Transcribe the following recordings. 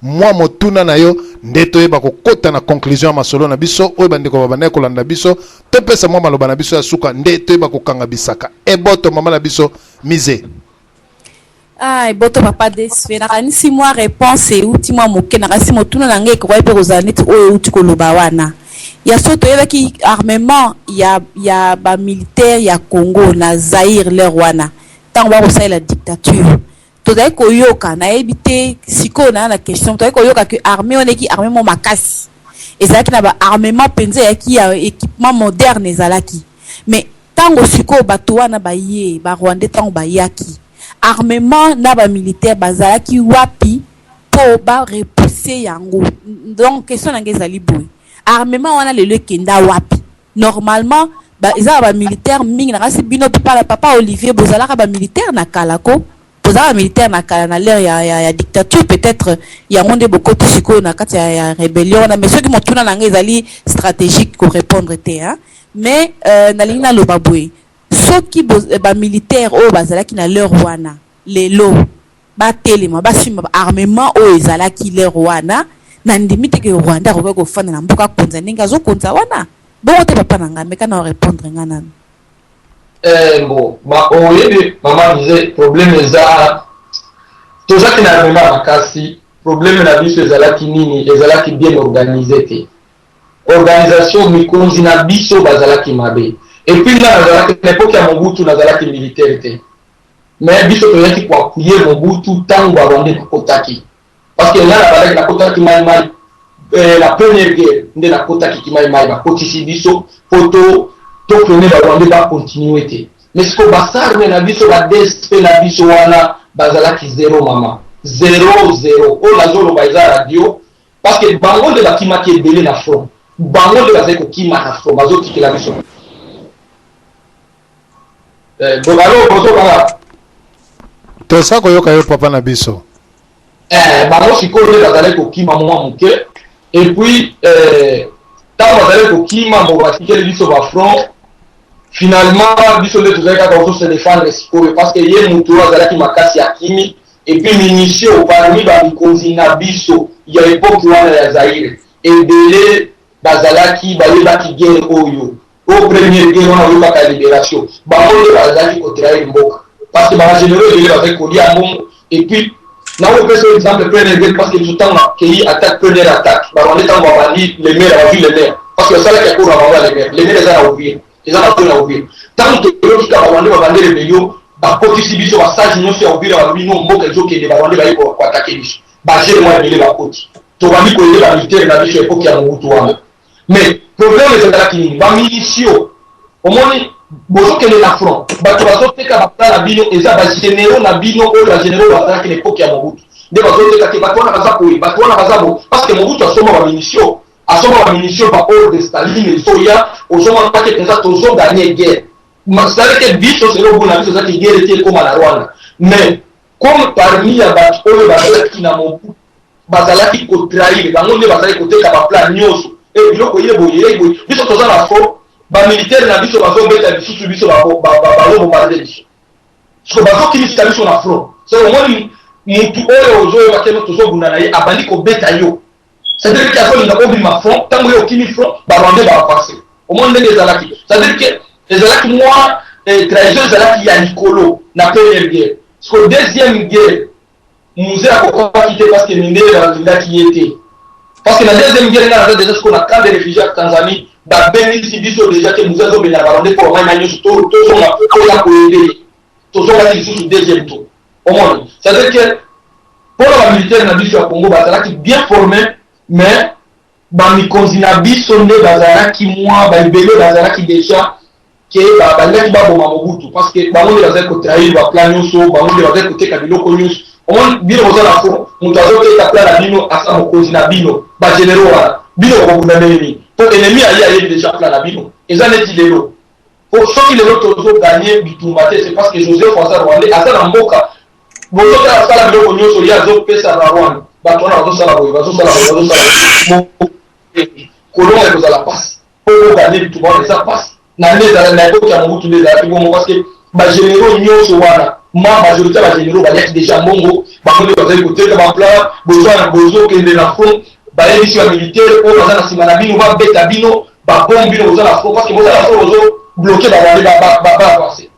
Mwa motuna na yo nde toyeba kokota na conclusion ya masolo na biso oyo. Bandeko babandaki kolanda biso, topesa mwa maloba na biso ya suka nde toyeba kokanga bisaka. Eboto, mama na biso Mise. Ah, eboto, papa Desfe. Nakanisi mwa réponse euti mwa moke. Nakanisi motuna na ngai ekoki mpe kozala neti oyo euti koloba wana ya so. Toyebaki armement ya bamilitaire ya Congo na Zaire l'heure wana, ntango bakosalela dictature, tozali koyoka, nayebi te sikoyo naa na question, tozali koyoka ke armée wana eki armée mo makasi, ezalaki na baarmement mpenza, eyaki ya équipement moderne ezalaki. Mais ntango sikoyo bato wana baye, Barwandais, ntango bayaki, armement na bamilitaire bazalaki wapi mpo barepousser yango? Donc question na ngai ezali boye: armement wana lelo ekenda wapi? Normalement eza na bamilitaire mingi. Nakasi bino papa, papa Olivier, bozalaka bamilitaire na kala ko, bozalaka bamilitaire na kala na l'ère ya dictature. Peut-être yango nde bokoti sikoyo na kati ya rébellion wana. Mais soki motuna na ngai ezali stratégique, korépondre te, hein? Mais nalingi naloba boye: soki bamilitaire oyo bazalaki na l'heure wana lelo batelema, basimba armement oyo ezalaki l'heure wana, nandimi te ke Rwanda akoki kofanda na mboka, akonza ndenge azokonza wana. Bongo te, papa na ngai? Meka na répondre nga nanu. Bon, oyebi, mama Mise, problème eza tozalaki na armement makasi. Problème na biso ezalaki nini? Ezalaki bien organisé te. Organisation, mikonzi na biso bazalaki mabe. Et puis nga nazalaki na époque ya Mobutu, nazalaki militaire te, mais biso toyaki koappuyer Mobutu ntango Barwandais bakotaki, parce que nga nabandaki, nakotaki mai mai la première guerre nde nakotaki kimai mai, bakotisi biso po to tofreiner Barwandais bacontinuer te. Mais siko basarme na biso, baDSP na biso wana bazalaki zéro, mama, zéro zéro. Oyo nazoloba eza radio, parce que bango nde bakimaki ebele na front, bango nde bazali kokima na front, bazotikela biso. Bon, alors bozokanga? Toza koyoka yo, papa na biso. Bango sikoyo nde bazalaki kokima mwa moke. Et puis ntango bazalaki kokima, mo batikeli biso bafront. Finalement biso nde tozalaki kaka kozose défendre sikoyo, parce que ye motu oyo azalaki makasi akimi. Et puis munition, parmi bamikonzi na biso ya époque wana ya Zaire, ebele bazalaki bayebaki guerre oyo, o première guerre wana oyokaka libération, bango nde bazalaki kotrahir mboka, parce que bagénéraux ebele bazalaki kolia mbongo. Et puis nakopesa exemple, première guerre, parce que biso ntango nakei attaque, première attaque, Barwandais ntango babandi Lemera, bazwi Lemera, parce que basalaki accord na bango ya Lemera. Lemera eza na Uvira, eza na zone ya Uvira. Ntango toyoki ka Barwandais babandi rébellion, bakotisi biso basage nyonso ya Uvira, balobi no, mboka ezokende, Barwandais baye koattaquer biso. Bagere mwa ebele bakoti, tobandi koyeba militaire na biso époque ya Mobutu wana. Mais problème ezalaki nini? Bamunition, omoni, bozokende na front, bato bazoteka baplan na bino eza bagénéraux na bino oyo bagénéraux bazalaki na époque ya Mobutu nde bazoteka te. Bato wana baza boye, bato wana baza bo, parce que Mobutu asomba bamunition, asomba bamunition, baordre Staline ezoya, ozomonaki mpenza tozogagner guerre. C'est-à-dire que biso selo na biso ezaki guerre te ekóma na Rwanda. Mais comme parmi ya bato oyo bazalaki na Mobutu bazalaki kotrahir, bango nde bazalaki koteka baplan nyonso e biloko ye boye, ye boye. Biso toza na front, bamilitaire na biso bazobeta lisusu biso, bazobombarder biso, siko bazokimisa biso na front. So omoni mutu oyo ozoyoka te, tozobunda na ye, abandi kobeta yo, c'est-à-dire que azolinga obima front. Ntango ye okimi front, Barwandais baavance. Omoni ndenge ezalaki? C'est-à-dire que ezalaki mwa trahison ezalaki ya likolo na première guerre. Siko deuxième guerre, Mzee akokaki te, parce que mindele balingaki ye te. Parce que na deuxième guerre, nga naza déjà siko na camp de réfugié ya Tanzanie, babengisi biso déjà te, Mzee azobenda Barwandais mpo bamai na nyonso, tozonga toya koaider ye. Tozongaki lisusu deuxième tour. Omoni, c'est-à-dire que mpona bamilitaire na biso ya Congo bazalaki bien formé, mais bamikonzi na biso nde bazalaki mwa baebele, bazalaki déjà ke balingaki baboma Mobutu, parce que bango nde bazalaki kotrahir baplan nyonso, bango nde bazalaki koteka biloko nyonso. Omoni, bino boza na front, moto azoteka plan na bino asa mokonzi na bino, bagénéraux wana, bino bokobunda ndenge nini? Po ennemi aye, ayebi déjà plan na bino. Eza neti lelo, po soki lelo tozogagner bitumba te, c'est parce que Joseph aza Rwandais, aza na mboka, bozotala asala biloko nyonso, ye azopesa na Rwanda. Bato wana bazosala boye, bazosala boye, bazosala boye, kolonga ekozala pasi. Po bogagner bitumba wana eza pasi. Na nde ezala na époque ya Mobutu nde ezalaki bongo, parce que bagénéraux nyonso wana Ma majorité ya bagénéraux baliaki déjà mbongo, bango nde bazali koteka baplan. Bozwana bozokende na front, bayebisi bamilitaire oyo baza na nsima na bino babeta bino babombe, bino boza na front, parce que boza na front, bozo bloquer barwandais baavance.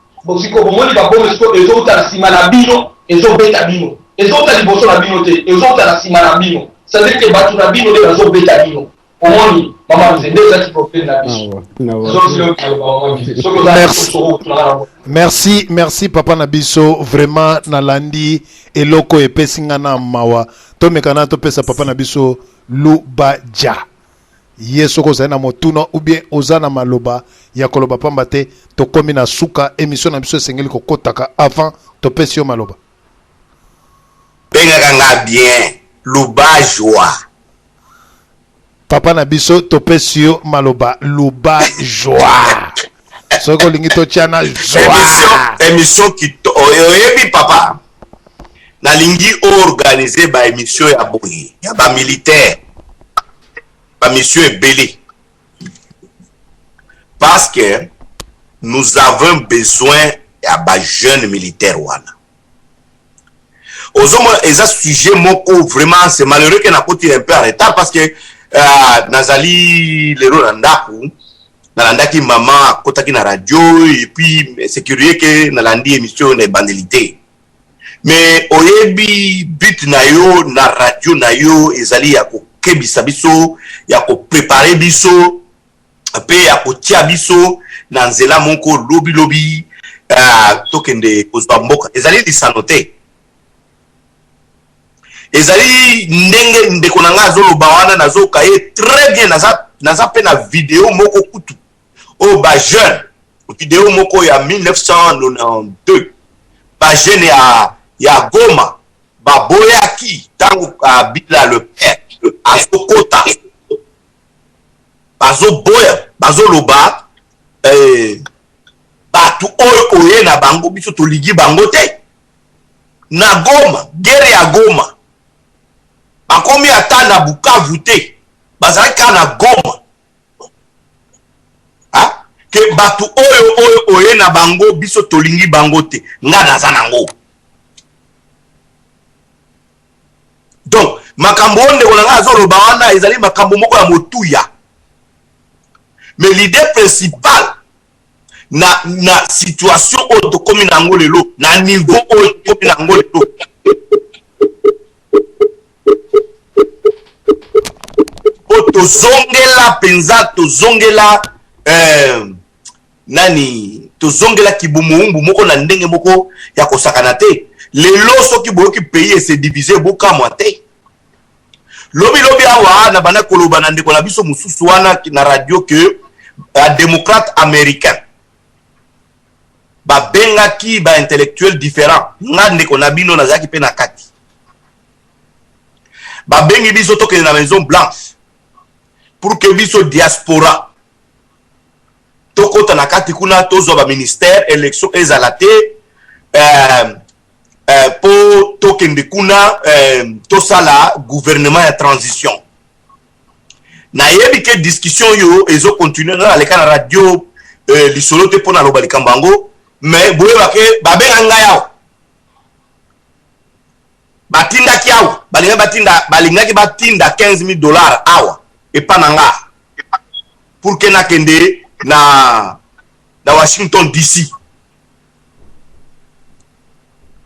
Sikoyo bomoni babombe sikoyo ezouta na nsima na bino, ezobeta bino, ezouta liboso na bino te, ezouta na nsima na bino, c'est-à-dire que bato na bino nde bazobeta bino. Omoni, mama Mize, nde ezalaki problème na biso. Merci, merci, merci papa na biso. Vraiment nalandi eloko epesi nga na mawa. Tomeka na topesa papa na biso Lubaja ye, soki ozali na motuna ou bien oza na maloba ya koloba, pamba te tokomi na suka émission na biso, esengeli kokotaka avant topesi yo maloba. Bengaka nga bien Lubajwa. Papa na biso, topesi yo maloba, Lubajwa, soki olingi totia na joie. Émission kito. Oyebi papa, nalingi organiser baémission ya boye ya bamilitaire, bamission ebele, parce que nous avons besoin ya bajeune militaire wana. Ozomona, eza sujet moko vraiment, c'est malheureux ke nakoti un peu en retard, parce que nazali lelo na ndako, nalandaki mama akotaki na radio, et puis c'est curieux ke nalandi émission na ebandeli te. Mais oyebi, but na yo na radio na yo ezali ya kokebisa biso, ya koprépare biso mpe ya kotia biso na nzela moko lobilobi tokende kozwa mboka. Ezali lisano te, ezali ndenge ndeko na ngai azoloba wana, nazoka ye très bien. Naza mpe na video moko kutu oyo bajeune, video moko ya 1992, bajeune ya Goma baboyaki ntango Kabila le père azokota, bazoboya, bazoloba bato oyo oye na bango, biso tolingi bango te. Na Goma, guerre ya Goma, bakomi ata na Bukavu te, bazalaki kaka na Goma. Ah? Ke bato oyo oye na bango, biso tolingi bango te. Nga naza nango. Donc makambo oyo ndeko na ngai azoloba wana ezali makambo moko ya motuya. Mais l'idée principale na situation oyo tokomi na yango lelo, na niveau oyo tokomi na yango lelo, po tozongela mpenza, tozongela nani, tozongela kibumuumbu moko na ndenge moko ya kosakana te. Lelo soki boyoki pays ese divisé, bokamwa te. Lobilobi awa na banda koloba na ndeko na biso mosusu wana na radio ke badémocrate américain babengaki baintellectuel différent. Nga ndeko na bino nazalaki mpe na kati. Babengi biso tokende na Maison Blanche pour que biso diaspora tokɔta na kati kuna, tozwa baministère, élection ezala te, mpo tokende kuna, tosala gouvernement ya transition. Nayebi ke discussion oyo ezocontinue. Nga naleka na radio lisolo te mpo naloba likambo yango, mais boyeba ke babenga ngai awa, batindaki awa, balingaki batinda, balingaki batinda 15 000 $ awa epa na nga pour ke nakende na Washington DC.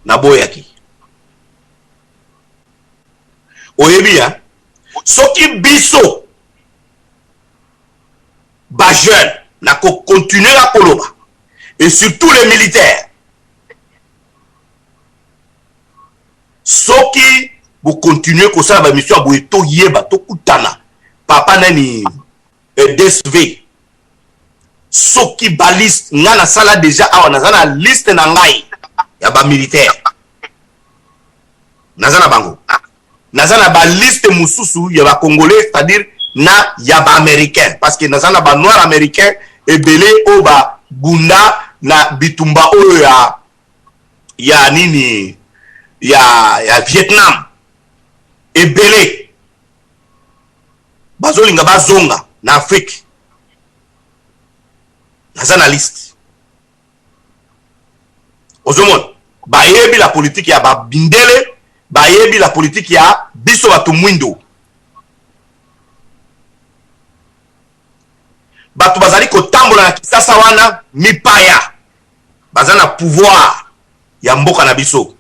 Naboyaki. Oyebi ya soki biso bajeune na kocontinue na koloba, et surtout les militaires, soki bokontinue kosala bamission ya boye, toyeba tokutana papa nani, DSV, soki baliste, nga nasala déjà awa, naza na liste na ngai ya bamilitaire, naza na bango, naza na baliste mosusu ya bacongolais, c'est-à-dire na ya baaméricain, parce que naza na banoir américain ebele oyo babunda na bitumba oyo ya nini, ya Vietnam. Ebele bazolinga bazonga na Afrique, naza na liste. Ozomona, Bayebi la politique ya ba mindele, bayebi la politique ya biso bato mwindo. Bato bazali kotambola na Kisasa wana mipaya, baza na pouvoir ya mboka na biso.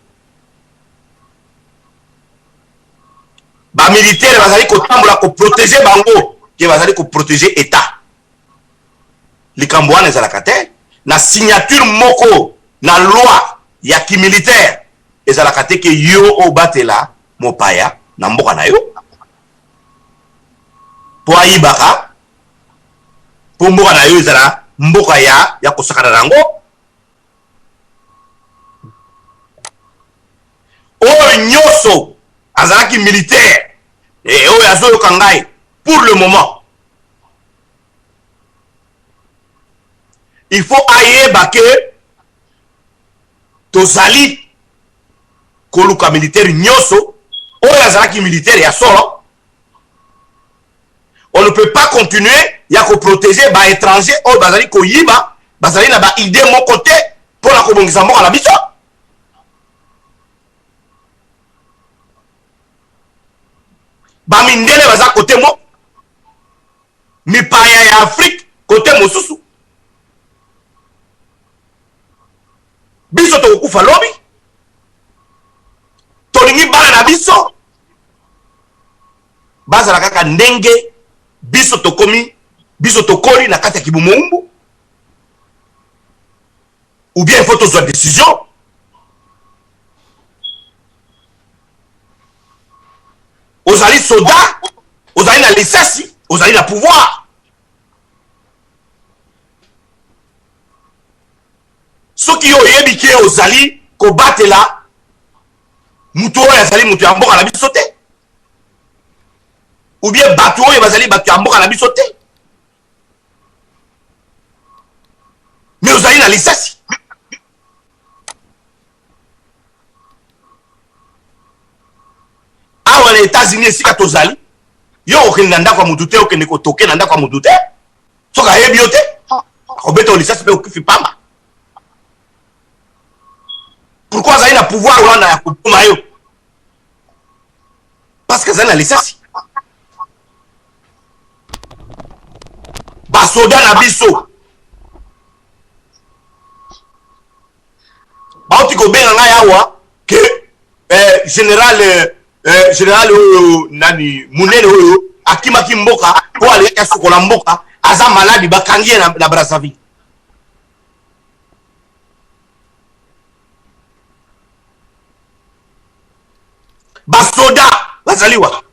Ba militaire bazali kotambola ko proteger bango ke bazali ko proteger etat. Likambo wana ezalaka te na signature moko na loi ya ki militaire ezalaka te ke yo obatela mopaya na mboka na yo po ayibaka po mboka na yo ezala mboka ya ya kosakana na yango. Oyo nyonso azalaki militaire e oyo azoyoka ngai pour le moment, il faut ayeba ke tozali koluka militaire nyonso oyo azalaki militaire ya solo. On ne peut pas continuer ya koprotéger ba étranger oyo bazali koyiba, bazali na ba idée moko te mpona kobongisa mboka na biso. Bamindele baza kote moko, mipaya ya Afrique kote mosusu. Biso tokokufa lobi, tolingi bana na biso bazala kaka ndenge biso tokomi, biso tokoli na kati ya kibumumbu, ou bien il faut tozwa décision. Ozali soda, ozali na lisasi, ozali na pouvoir. Soki yo oyebi ke ozali kobatela moto oyo azali moto ya mboka na biso te, ou bien bato oyo bazali bato ya mboka na biso te, mais ozali na lisasi, awa na États-Unis esika tozali, yo okende na ndako ya motu te, okende kotoke na ndako ya motu te, soki ayebi yo te, akobeta yo lisasi mpe okufi pamba. Pourquoi azali na pouvoir wana ya koboma yo? Parce que azali na lisasi. Basoda na biso bauti kobenga ngai awa ke général, général oyo nani monene oyo akimaki mboka mpo alingaki asukola mboka, aza maladi, bakangi ye na Brazzaville. Basoda bazali wapi?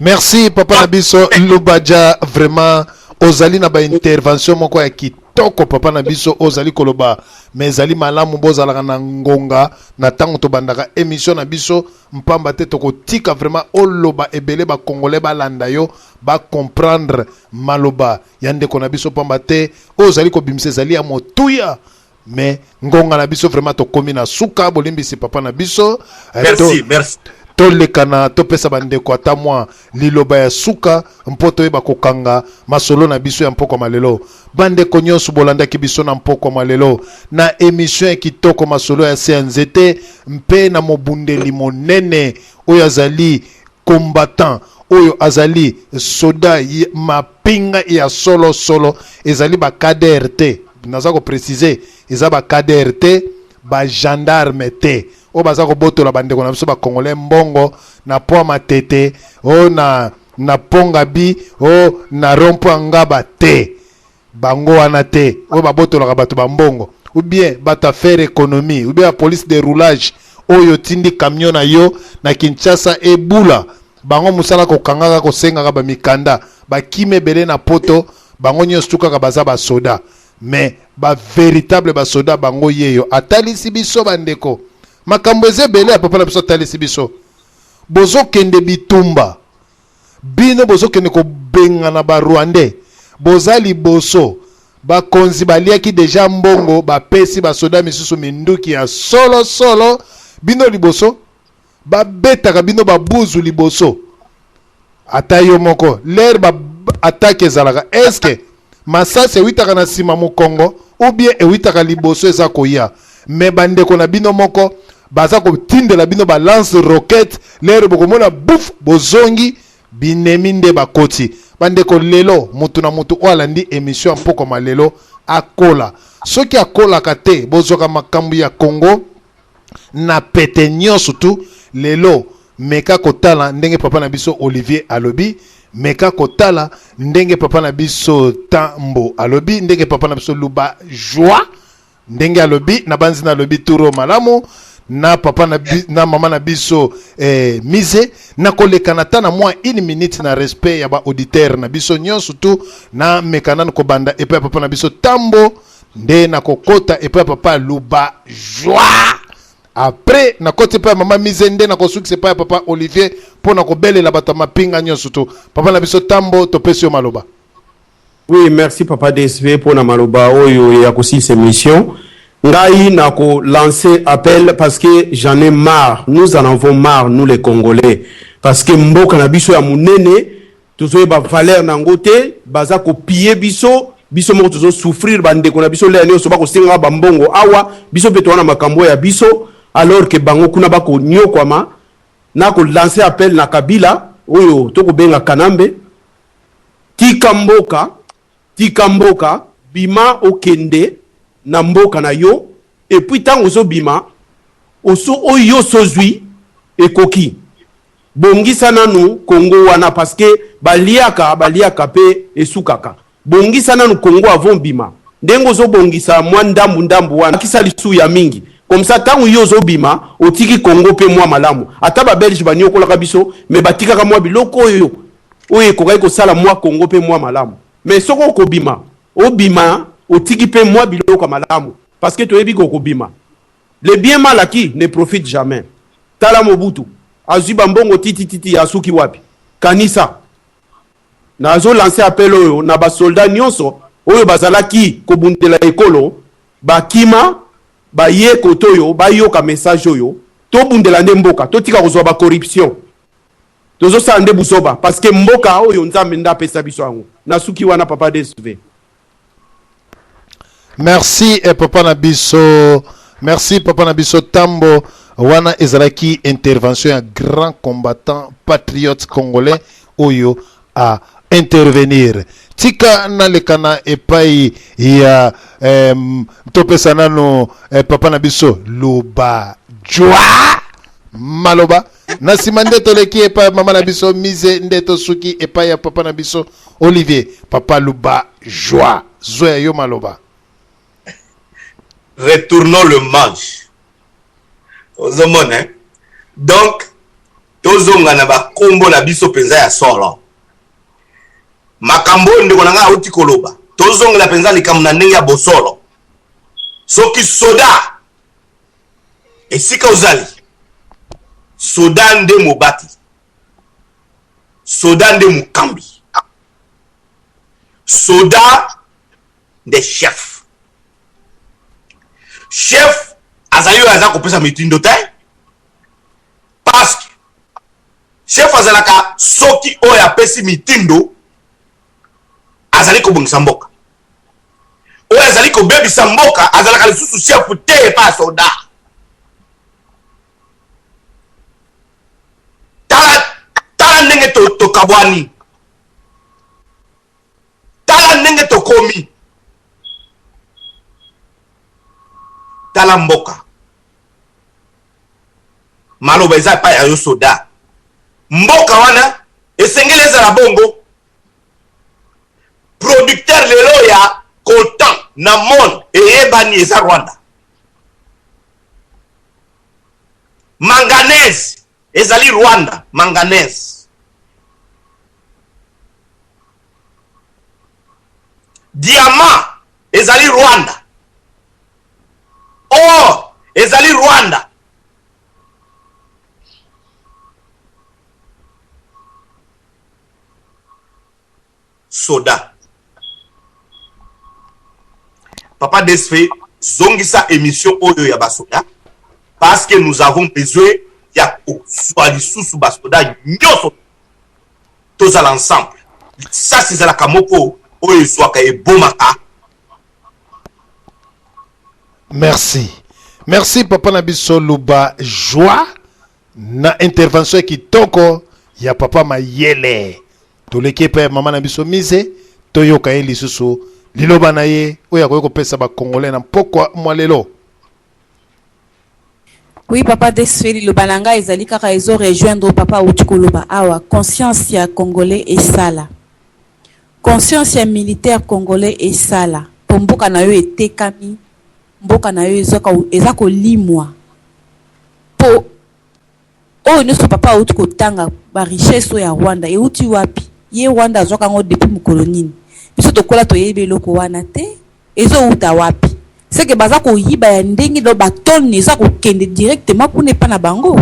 Merci papa na biso Lubaja, vraiment ozali na ba intervention moko ya kitoko papa na biso, ozali koloba mais ezali malamu bozalaka na ngonga na ntango tobandaka émission na biso, mpamba te tokotika vraiment oloba ebele, ba congolais balanda yo, ba comprendre maloba ya ndeko na biso, pamba te oyo ozali kobimisa ezali ya motuya. Mais ngonga na biso vraiment tokomi na suka, bolimbisi papa na biso. Merci, merci. Tolekana topesa bandeko ata mwa liloba ya suka mpo toyeba kokanga masolo na biso ya mpokwa malelo. Bandeko nyonso bolandaki biso na mpokwa malelo na emission ya kitoko masolo ya se ya nzete mpe na mobundeli monene oyo azali combattant, oyo azali soda mapinga ya solo solo, ezali ba KDR te, naza ko préciser, eza ba KDR te, ba gendarme te oyo baza kobotola bandeko na biso ba congolais mbongo na pwa matete o na pongabi o na rond-point ngaba te, bango wana te oyo babotolaka bato ba mbongo, ou bien bato ya faire économie, ou bien ya police de roulage oyo otindi camion na yo na Kinshasa ebula bango mosala kokangaka kosengaka ba mikanda bakima ebele na poto, bango nyonso tu kaka baza basoda. Mais ba véritable basoda bango yeyo atalisi biso bandeko makambo eza ebele ya papa na biso atalisi biso. Bozokende bitumba bino, bozokende kobengana ba rwandais, boza liboso, bakonzi baliaki deja mbongo, bapesi basoda misusu minduki ya solo solo, bino liboso babetaka bino babuzu liboso. Ata yo moko lere ba attaque ezalaka, eske masasi ewitaka na nsima mokongo ou bien ewitaka liboso eza koya? Mais bandeko na bino moko baza kotindela bino ba lance roquette, lere bokomona bouf, bozongi binemi nde bakoti. Bandeko, lelo mutu na mutu oyo alandi émission ya mpokoma lelo akola. Soki akolaka te, bozwaka makambo ya Congo na pete nyonso tu. Lelo meka kotala ndenge papa na biso Olivier alobi, meka kotala ndenge papa na biso Tambo alobi, ndenge papa na biso Luba Joie ndenge alobi, na banzi na alobi turo malamu na papa na, na mama na biso eh, Mise. Nakoleka na ta na mwa une minute na respect ya ba auditeur na biso nyonso tu. Na meka nanu kobanda epai ya papa na biso Tambo, nde nakokota epai ya papa Luba Joie, après nakoti epai ya mama Mise, nde nakosukisa epai ya papa Olivier mpo na kobelela bato ya mapinga nyonso tu. Papa na biso Tambo, topesi yo maloba. Oui, merci papa DSV pour na maloba oyo ya kosilisa émission. Ngai nako lancer appel parce que j'en ai marre. Nous en avons marre, nous les Congolais. Parce que mboka na biso ya munene, tozoyeba valeur nango te, baza kopiller biso, biso moko tozo souffrir, bandeko na biso lea nyonso bakosenga bambongo awa, biso mpe towana makambo ya biso, alors que bango kuna bakonyokwama. Nako lancer appel na Kabila oyo tokobenga Kanambe, tika mboka, tika mboka, bima okende na mboka na yo. Et puis ntango ozobima, oso oyo sozwi ekoki, bongisa nanu Kongo wana, parce que baliaka baliaka mpe esukaka. Bongisa nanu Kongo avant bima. Ndenge ozobongisa mwa ndambu ndambu wana, akisa lisusu ya mingi, comme ça ntango yo ozobima, otiki Kongo mpe mwa malamu. Ata Babelge baniokolaka biso, mais batikaka mwa biloko oyo oyo ekokaki kosala mwa Kongo mpe mwa malamu. Mais soki okobima, obima otiki mpe mwa biloko ya malamu, parce que toyebi kokobima. Le bien mal acquis ne profite jamais. Tala Mobutu, azwi bambongo titititi, asuki wapi? Kanisa. Nazolancer appel oyo na basoldat nyonso oyo bazalaki kobundela ekolo, bakima baye kote oyo, bayoka message oyo. Tobundela nde mboka, totika kozwa bacorruption, tozosala nde buzoba, parce que mboka oyo Nzambe nde apesa biso yango. Nasuki wana, papa DSV. Merci eh, papa na biso, merci papa na biso Tambo. Wana ezalaki intervention ya grand combattant patriote congolais oyo a intervenir. Tika naleka na epai ya eh, topesa nano eh, papa na biso Luba Jwa maloba, na nsima nde toleki epai ya mama na biso Mise, nde tosuki epai ya papa na biso Olivier. Papa Luba Joie, zoya yo maloba. Retournons le manche, ozomona, hein? Donc tozonga na bakombo na biso mpenza ya solo. Makambo oyo ndeko na ngai auti koloba, tozongela mpenza likambo na ndenge ya bosolo. Soki soda, esika ozali, soda nde mobati, soda nde mokambi, soda nde chef. Chef azali oyo aza kopesa mitindo te, parce que chef azalaka soki oyo apesi mitindo azali kobongisa mboka, oyo azali kobebisa mboka azalaka lisusu chef te epa ya soda. Tala, tala ndenge tokabwani, tala ndenge tokomi, tala mboka. Maloba eza epai ya yo soda. Mboka wana esengeli ezala bongo producteur lelo ya coltan na monde eyebani, eza Rwanda. Manganèse ezali Rwanda, manganèse, diamant ezali Rwanda, or ezali Rwanda. Soda, papa DSV, zongisa émission oyo ya basoda, parce que nous avons besoin ya kozwa lisusu basoda nyonso, tozala ensemble. Lisasi ezalaka moko oyo ezwaka ebomaka. Merci. Merci papa na biso Luba Joie na intervention ya kitoko ya papa Mayele. Toleki epai ya mama na biso Mise, toyoka ye lisusu liloba na ye oyo akoki kopesa ba Congolais na mpokwa mwa lelo. Oui papa DSV, liloba na ngai ezali kaka ezo rejoindre papa awuti koloba awa, conscience ya congolais esala. Conscience ya militaire congolais esala po mboka na yo etekami, mboka na yo eza kolimwa po oyo nionso papa awuti kotanga ba richesse oyo ya Rwanda ewuti wapi? Ye Rwanda azwaka yango depuis mokolo nini? Biso tokola toyebi eloko wana te, ezowuta wapi? Ce que baza koyiba ya ndenge donc ba tonnes eza kokende directement kuna epa na bango?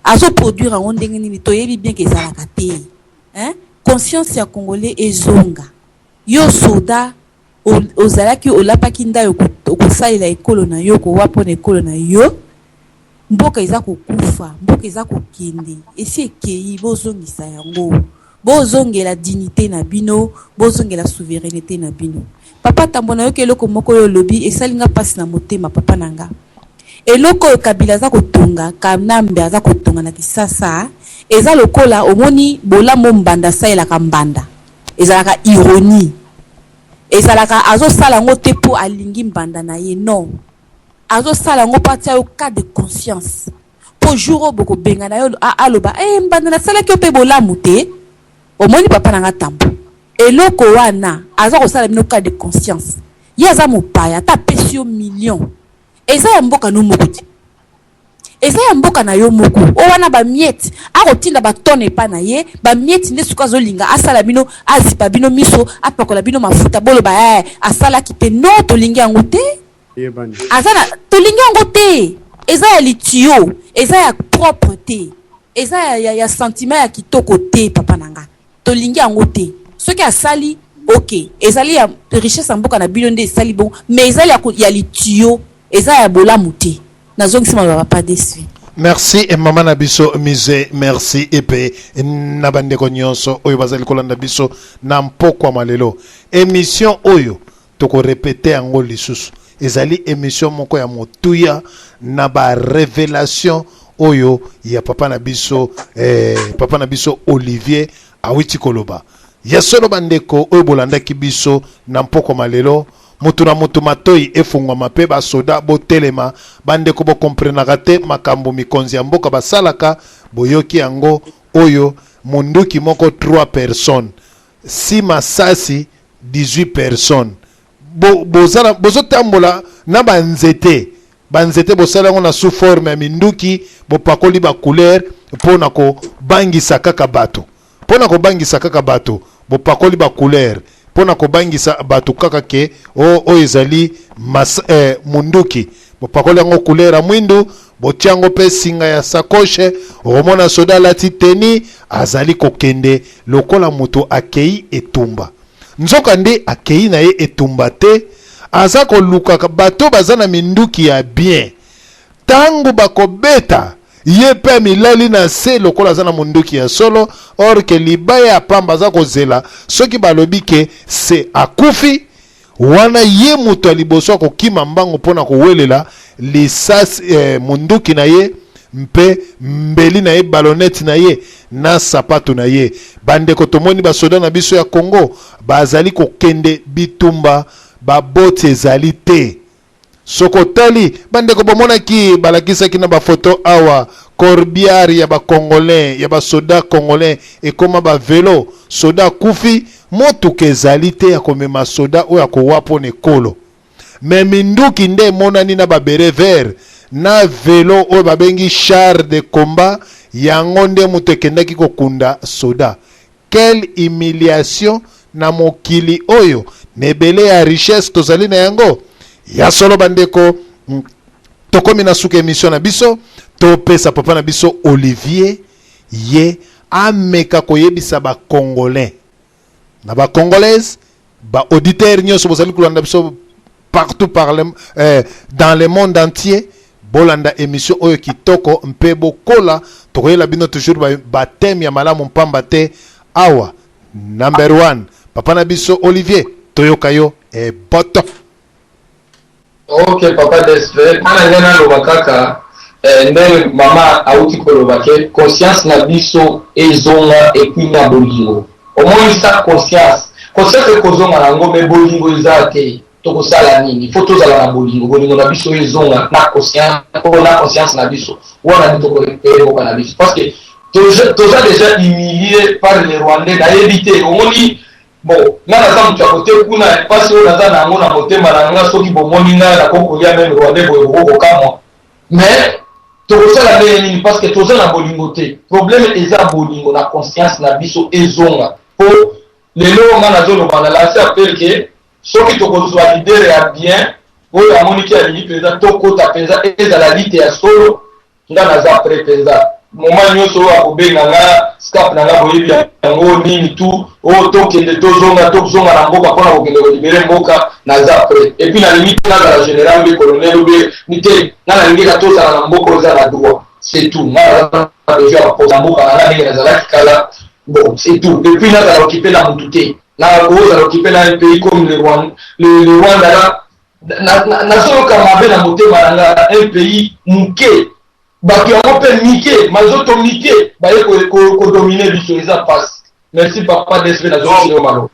Azo produire yango ndenge nini? Toyebi bien que ezalaka te hein? Conscience ya congolais ezonga. Yo soda ozalaki olapaki ndayi okosalela ekolo na yo, okowa pona ekolo na yo, mboka eza kokufa, mboka eza kokende, esi ekeyi, bozongisa yango, bozongela dignite na bino, bozongela souverainete na bino. Papa Tambwe nayoki eloko moko oyo olobi esali nga pasi na motema papa na nga. Eloko oyo Kabila aza kotonga, Kanambe aza kotonga na Kisasa eza lokola omoni bolamu oyo mbanda asalelaka mbanda. Ezalaka ironie. Ezalaka azo sala yango te po alingi mbanda na ye non. Azo sala yango po atia yo cas de conscience. Po jour oyo boko bengana ye aloba eh mbanda nasalaki yo pe bolamu te. Omoni papa na nga Tambo. Eloko wana aza kosala bino cas de conscience. Ye aza mopaya ata apesi yo million eza ya mboka no moko te. Eza ya mboka na yo moko. Oyo wana ba miettes ako tinda ba tonnes epa na ye, ba miettes nde sikoyo azo linga asala bino azipa bino miso, apakola bino mafuta boloba eh asalaki te. Non tolingi yango te. Aza na tolingi yango te. Eza ya litiyo, eza ya propre te. Eza ya, ya, ya sentiment ya kitoko te papa na nga. Tolingi yango te. Soki asali ok ezali ya richesse ya mboka na bino nde esali bongo mais ezali ya, ya litiyo eza ya bolamu te. Nazongisi maloba papa DSV. Merci mama na biso Mise, merci epe na bandeko nyonso oyo bazali kolanda biso na mpokwa mwa lelo. Emission oyo toko repeter yango lisusu, ezali emission moko ya motuya na ba revelation oyo ya papa na biso eh, papa na biso Olivier awiti koloba. Ya solo bandeko oyo bolandaki biso na mpokwa mwa lelo, Mutu na mutu matoyi efungwama pe ba soda botelema ba ndeko bo comprenaka te makambu mikonzi ya mboka basalaka boyoki yango oyo munduki moko trois personnes si masasi 18 personnes bo boza bozo tambola na ba nzete ba nzete bosali yango na sous forme ya minduki bopakoli ba couleur pona kobangisa kaka bato Pona kobangisa kaka bato, bopakoli ba couleur pona kobangisa bato kaka ke oh oyo ezali mas eh, munduki. Bopakoli yango couleur ya mwindu, botia yango pe singa ya sacoche, okomona soda alati tenue azali kokende lokola moto akei etumba. Nzoka nde akei na ye etumba te, aza koluka bato baza na minduki ya bien. Tango bakobeta ye pe amilali na se lokola aza na munduki ya solo or que libaya ya pamba aza kozela soki balobi ke se akufi wana ye moto ya liboso akokima mbangu pona kowelela lisasi eh, munduki na ye mpe mbeli na ye balonete na ye na sapato na ye. Bandeko tomoni basoda na biso ya Congo bazali kokende bitumba baboti ezali te. Soki otali, bandeko bomonaki balakisaki na ba photo awa corbiard ya ba congolais, ya ba soda congolais ekoma ba velo, soda akufi, motuka ezali te ya komema soda oyo akowa mpo na ekolo. Mais minduki nde emonani na ba beret vert na velo oyo babengi char de combat, yango nde moto ekendaki kokunda soda. Quelle humiliation na mokili oyo na ebele ya richesse tozali na yango. Ya solo bandeko, tokomi na suka emission na biso. Topesa papa na biso Olivier ye ameka koyebisa ba congolais na ba congolaise ba auditeurs nyonso bozali kolanda biso partout par le, eh, dans le monde entier bolanda émission oyo kitoko mpe bokola tokoyela bino toujours ba, ba thème ya malamu mpamba te awa number one papa na biso Olivier toyoka yo eboto. Ok papa DSP, mpo na ngai naloba kaka eh, ndenge mama awuti koloba ke conscience na biso ezonga epuis na bolingo. Omoni sa conscience, conscience ekozonga na yango mais bolingo eza te. Tokosala nini? Faut tozala na bolingo, bolingo na biso ezonga na conscience, na conscience na biso. Wana nde toko recuperer mboka na biso parce que toza dejà humilie par les Rwandais, nayebi te omoni. Bon nga naza mutu ya kote kuna pasi oyo naza na yango na motema na nga soki bomoni nga nakoki kolia meme rwandais boye bokoki kokamwa mais tokosala ndenge nini parce que toza na bolingo te problème eza bolingo na conscience na biso ezonga po lelo nga nazoloba na lance appel ke soki tokozwa leader ya bien oyo amoniki alingi mpenza tokota mpenza ezala lite ya solo. Nga naza pret penza moment nioso oyo akobenga nga scap na nga boyebi yango nini tout oh tokende tozonga tozonga na mboka pona kokende ko libere mboka naza pret et puis nalingi te nazala general ou bien colonel ou bien ni te nga nalingi kaka tozala na mboka oyo eza na droit c'est tout nga naza na besoin ya koposa mboka na nga ndenge nazalaki kala bon c'est tout et puis nazala occupe na mutu te nakozala occupe na un pays comme le Rwanda, le Rwanda là Nazoyoka mabe na motema na nga un pays muke batu yango pe mike mazoto mike baye ko domine biso eza pasi merci papa DSP nazongisi yo maloba.